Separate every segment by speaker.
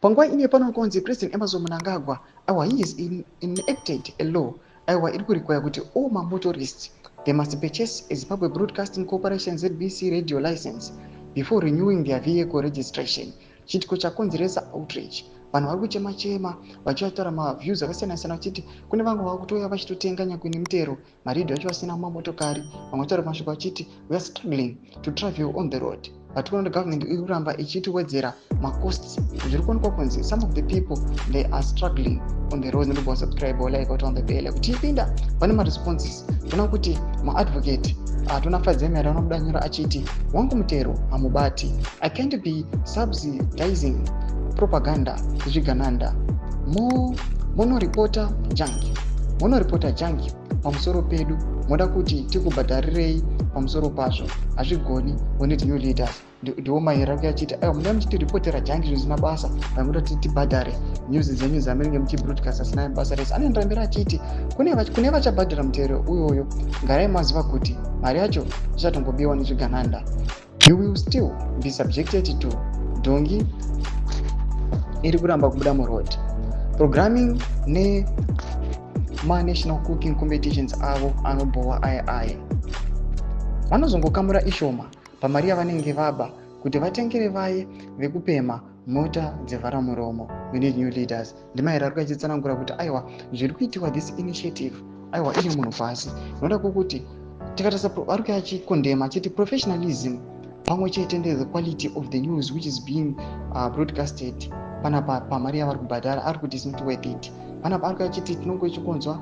Speaker 1: Panguva ino pano kunzi President Emmerson Mnangagwa, aiwa, he is enacted a law, aiwa, iri kurequire kuti all mamotorists, they must purchase a Zimbabwe Broadcasting Corporation, ZBC, radio license before renewing their vehicle registration. Chiitiko chakonzeresa outrage. Vanhu vari kuchema chema vachitaura maviews akasiyana siyana, vachiti kune vamwe vakutoya vachitotenga nyangwe nemutero maredhiyo acho vasina mumamotokari. Vamwe vachitaura mashoko achiti, "We are struggling to travel on the road, but kuona kuti government iri kuramba ichitiwedzera macosts." Zviri kuonekwa kunzi some of the people, they are struggling on the road. Ndobva subscribe, like, on the bell kuti ipinda pane maresponses. Toona kuti maadvocate, tona Fadzi Mahere anobuda nyora achiti, "Wangu mutero hamubati. I can't be subsidizing propaganda yezvigananda. Monoripota junk, monoripota junk pamusoro pedu. Moda kuti tikubhadharirei pamusoro pazvo? Hazvigoni. We need new leaders." Ndiwo Mahere ake achiti, "Aiwa, mundaa muchitiripotera junk zvisina basa, vamuda kuti tibhadhare news dzenyu dzamunenge muchibroadcast asina basa rese." Anoenderera achiti, "Kune vachabhadhara mutero uyoyo, garai maziva kuti mari yacho ichatongobiwa nezvigananda. You will still be subjected to dhongi iri kuramba kubuda muroad programming nemanational cooking competitions avo anobhowa aya aya. Vanozongokamura ishoma pamari yavanenge vaba kuti vatengere vaye vekupema mota dzevharamuromo. We need new leaders." NdiMahere ari kuachitsanangura kuti, aiwa, zviri kuitiwa this initiative, aiwa, iri munhu pasi. Noda kwokuti tikatarisa, ari kuya achicondemna achiti professionalism pamwe chete nethe quality of the news which is being broadcasted panapa pamari yavari kubhadhara, ari kuti is not worth it. Panapa ari achiti tinonge chikonzwa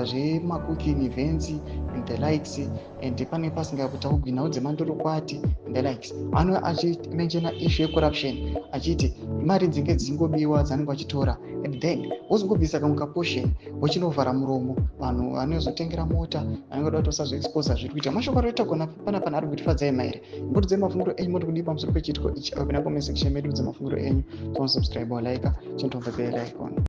Speaker 1: zvemacooking events and the likes, and pane pasingataugwi nhau dzemandorokwati and the likes. Ano achimentiona issue yecorruption, achiti mari dzinge dzichingobiwa dzanenge vachitora, and then wozongobvisa kamwe kaportion wochinovhara muromo vanhu vanozotengera mota vanenge voda kuti vasazoexposa zviri kuita. Mashoko ari kuita panapa ari kuti Fadzai Mahere. Mbuti dzemafungiro enyu, moti kudii pamusoro pechiitiko ichi? Apina comment section medu dzemafungiro enyu. Tonosubscribe, like, chinotomva bell icon.